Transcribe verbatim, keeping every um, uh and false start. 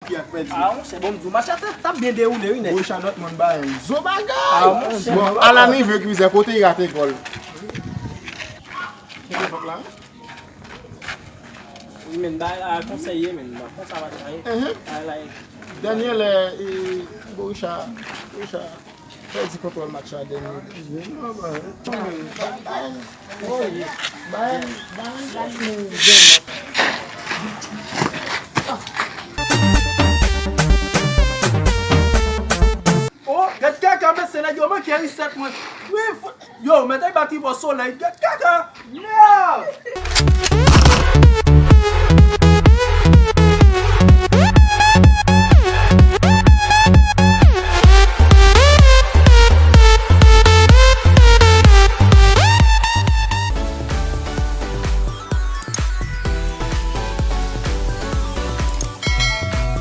ki ak pèdi. Ah, monchè, bon, m di w, match la t ap byen dewoule, wi, nèg. Borussia Dortmund ba yon zo bagay. Ah, monchè. Bon, Alan Rive ki mizè kote y rate gòl. Kite fòk la. Wi, men, ba, ah, konsèye, men, ba, konsa va travay. Mhm. Ah, like, Dènye lè, e, Borussia, Borussia pèdi kontwòl match la dènye. Bayern, Bayern, Bayern, Bayern, Bayern, Oh, gad kaka, men se nèg yo manke reset mwen. Wi, fo- yo, mete bati bò solèy, gad kaka. Merde!